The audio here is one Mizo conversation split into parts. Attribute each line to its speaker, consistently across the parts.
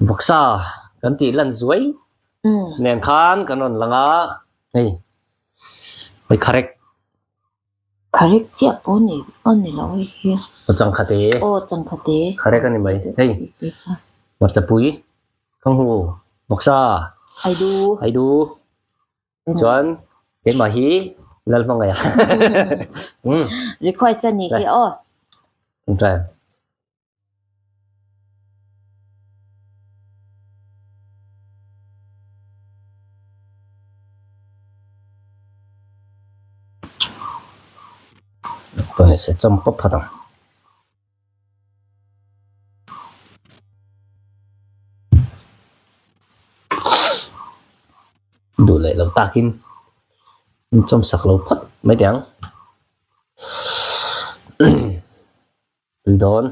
Speaker 1: Vawksa kan tih lan zuai nen khan kan rawn lang a, hei hei kharek.
Speaker 2: Kharek chiah pawh ni a ni lo hei hi.
Speaker 1: Aw changkhat e.
Speaker 2: Aw changkhat e.
Speaker 1: Kharek a ni mai hei hmarchapui khanghu vawksa
Speaker 2: Aidu.
Speaker 1: Aidu. Chuan keimah hi Lalhmangaih a. Umm.
Speaker 2: Request a nih hi aw.
Speaker 1: Try. Pawh se chawm pawp phat ang. Duh leh lo takin in chawm sak lo phawt mai teh ang. Tui dawn.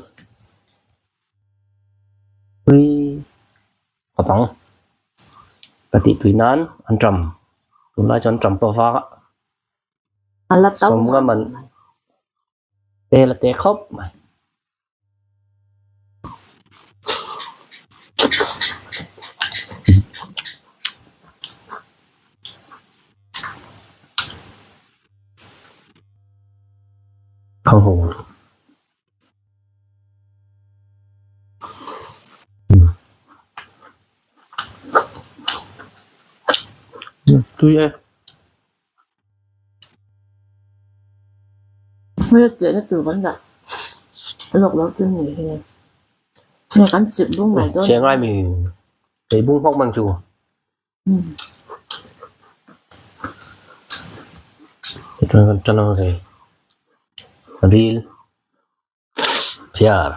Speaker 1: Tui khawp ang. Ka tih tui nan an ṭam. Tunlai chuan ṭam pawh vang a. Sawmnga man tel a te khawp mai. Tui e.
Speaker 2: Hmel chehna tur kan dah lawk lo chu ni hi. Nge kan chip bung mai dawn.
Speaker 1: Che ngai mi ei bung hawk man chu. Chuan kan tan ang ve ril phiar.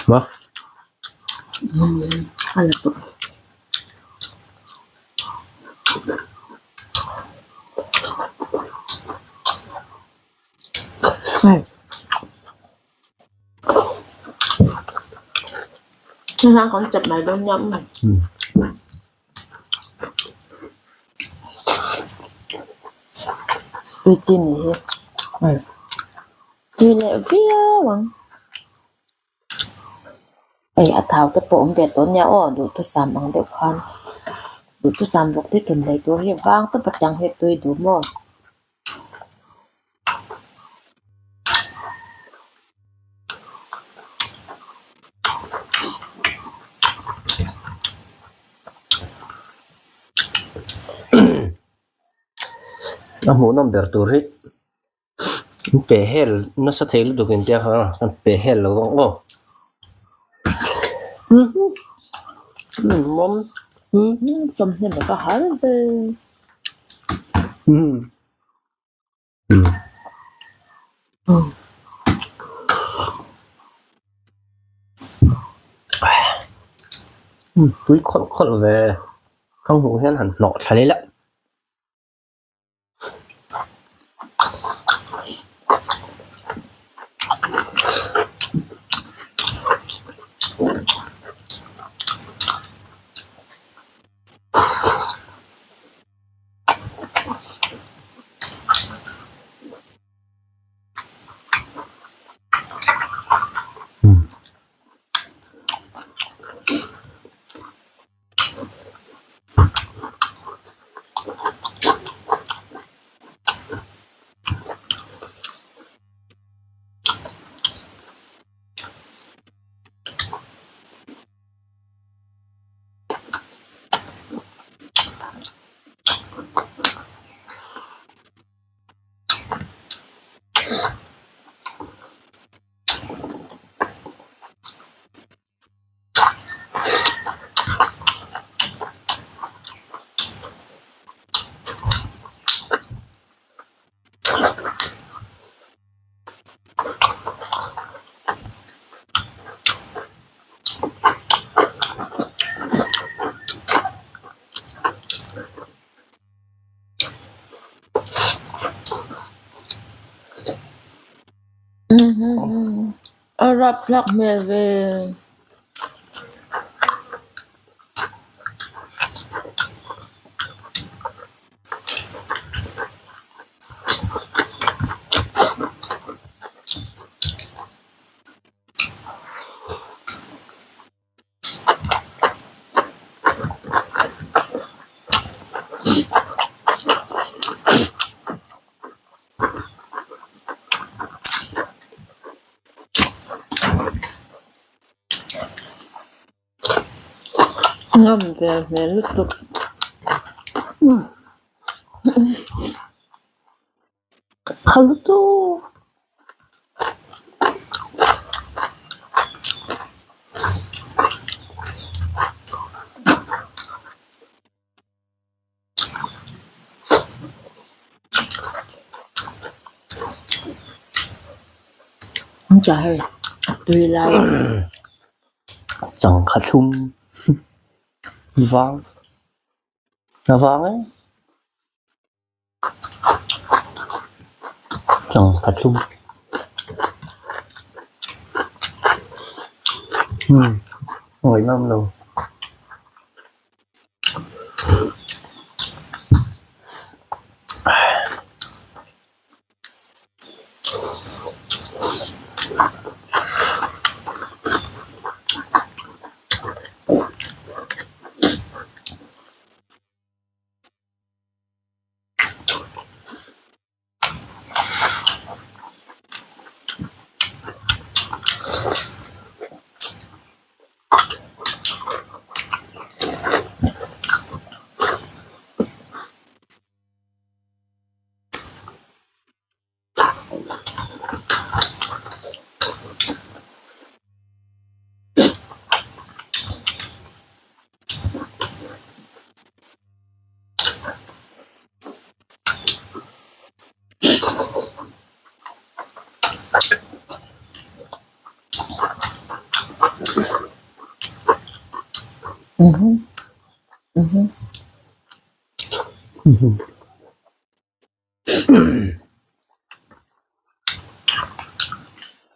Speaker 1: Maw?
Speaker 2: Tui chi ni hi tui leh viau ang hei a thau te pawh awm ve tawh nia aw duhthusam ang deuh khan duhthusam bawk te tum leh tur hi vang tawp atang hi tui duh maw.
Speaker 1: A hmuhnawm ber tur hi an pe hel nasa thei lutuk in tia kha an pe hel lo vang aw Tui khawlh khawlh ve ka hmuh hian han hnawh thla leh la.
Speaker 2: A rap thlak hmel ve. Ngam ve hmel lutuk. Kha lutuk. An chah hei tui lai
Speaker 1: Changkha thlum vang a vang e changkha thlum umm ngaihnawm lo.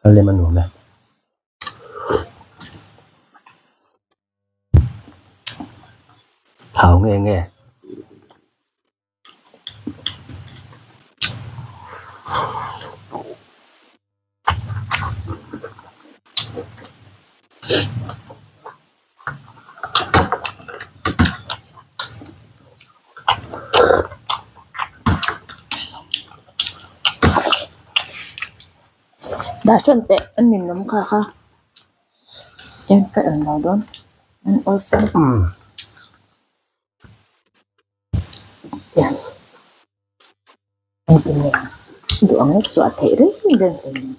Speaker 1: A lem a nuam e. Thau nge nge.
Speaker 2: Dah sawn teh a ninawm kha kha en ka en lo dawn an awlsam. Engtin nge duh ang suah theih reng reng hlei nen.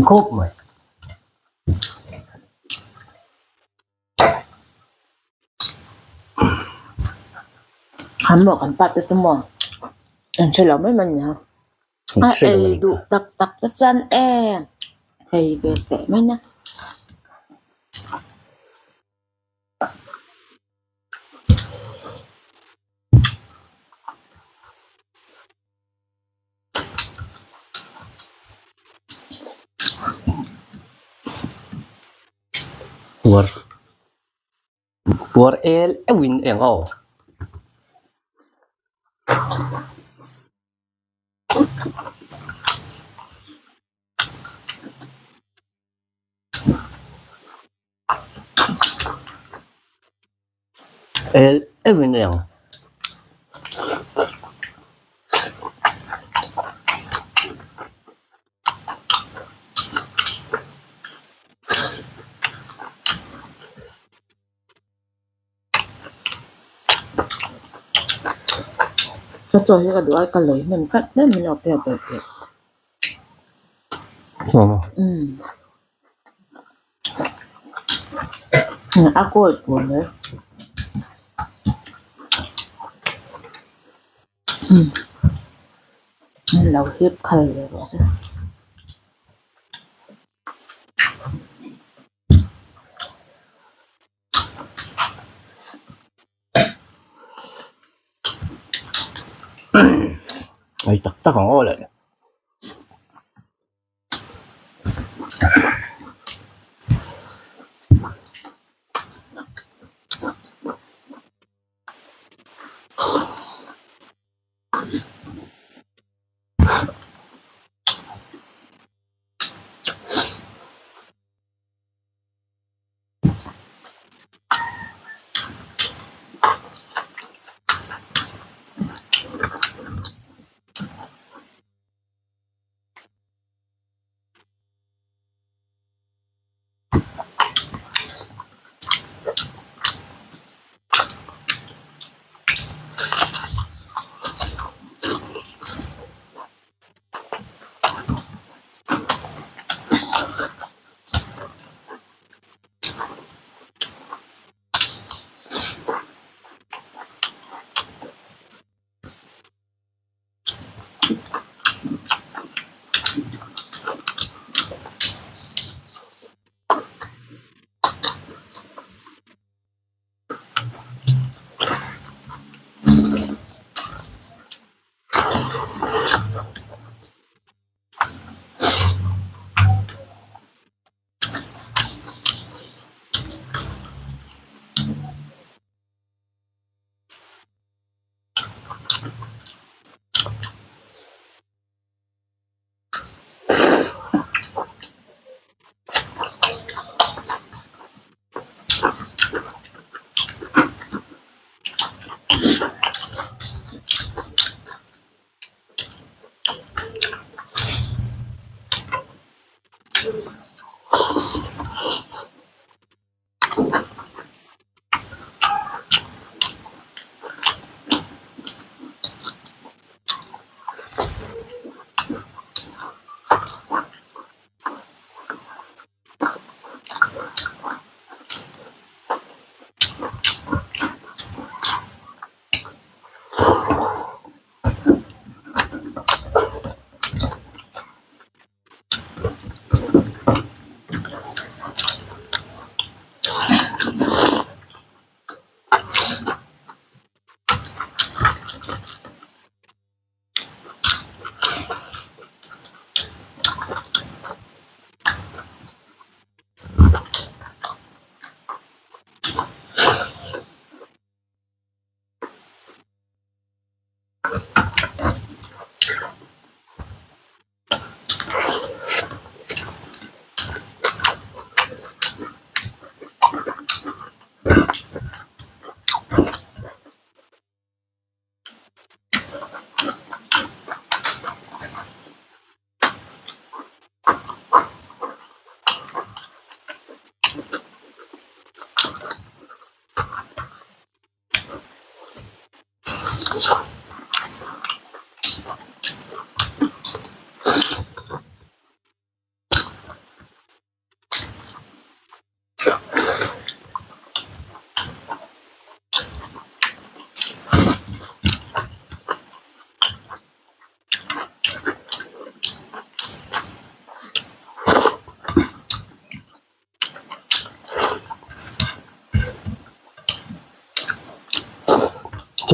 Speaker 1: Khawp mai.
Speaker 2: An maw kan pa te chu maw an hre lo mai mai a ni a a ei duh tak tak te chuan em thei ve teh mai nia.
Speaker 1: Puar puar el euhin eng aw. El euhin eng.
Speaker 2: Ka chaw hi ka duh a ka lei hnem tlat hle mai a pek pek pek. A kawi pur mai. An lo hip khal ve rawh se.
Speaker 1: Ai tak tak ang aw le.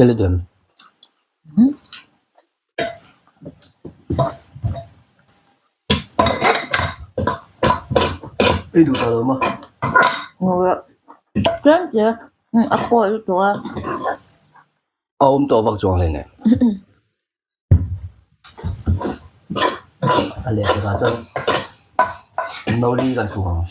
Speaker 1: Thil i duh em? I duh ta lo maw?
Speaker 2: Tlem te a pawi lutuk a.
Speaker 1: A awm tawh vak chuang hle nen. A leh takah chuan no li kan hmu ang.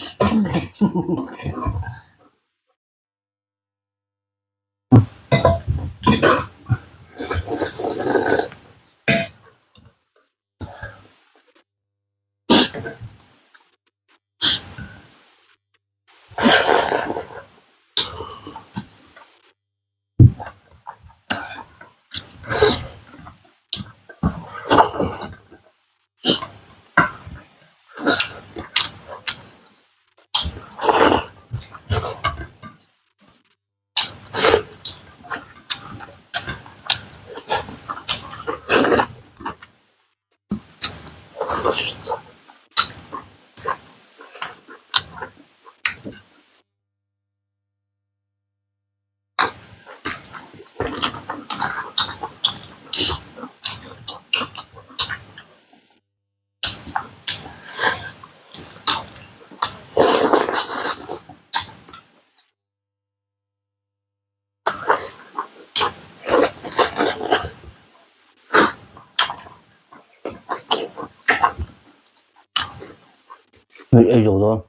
Speaker 1: Ei ei zo dawn.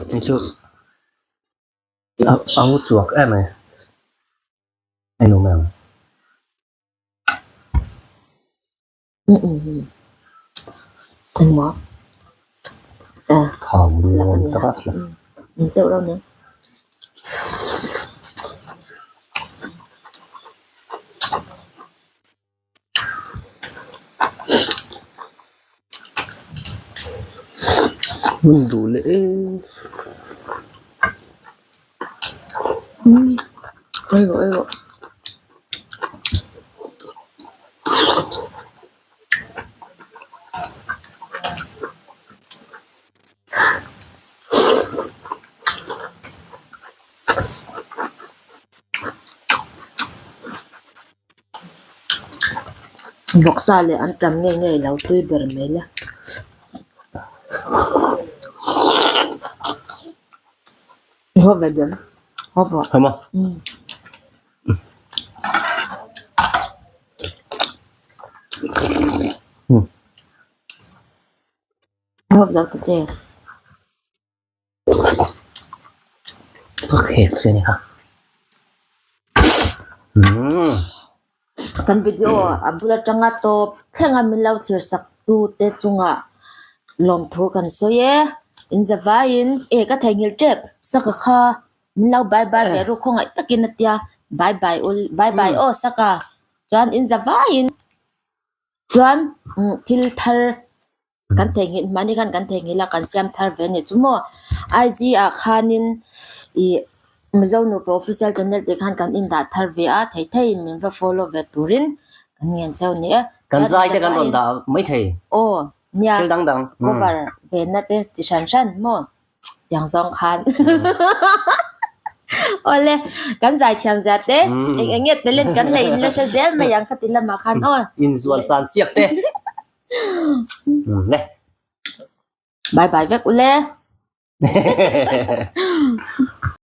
Speaker 1: Hei chu a ngu chuak em mai a inawm em.
Speaker 2: Engmaw
Speaker 1: Thau ni awm tak a.
Speaker 2: Deuh lo nia.
Speaker 1: Hun duh leh e.
Speaker 2: Ei rawh ei rawh. Vawksa leh an tam nge nge lo tui ber mai le. Haw ve dawn. Haw pawh.
Speaker 1: Haw maw?
Speaker 2: Haw zo ta che.
Speaker 1: Ka khek che ni kha.
Speaker 2: Kan video a bul atanga tawp thlenga min lo thlir sak tu te chungah lawmthu kan sawi e. In zavaiin e ka theihnghilh tep saka kha min lo bye bye ve ru khawngaih takin a tia bye bye ul bye bye aw saka chuan in zavaiin chuan thil thar Kan theihnghilh hmani khan kan theihnghilh a, kan siam thar ve a ni chu maw. IG ah khanin ih Mizo Nupa Official Channel tih khan kan indah thar ve a, thei theiin min va follow ve turin kan ngen cheu ni e.
Speaker 1: Kan zai te kan rawn dah mai thei.
Speaker 2: Aw, nia.
Speaker 1: Thil dang dang.
Speaker 2: Cover ve na te chi hran hran maw. Tiang zawng khan. Awle, kan zaithiam zia te, eng eng nge talent kan nei in la hre zel mai ang khati lamah khan aw.
Speaker 1: Inzual san chiak te. Le.
Speaker 2: Bye bye vek ule.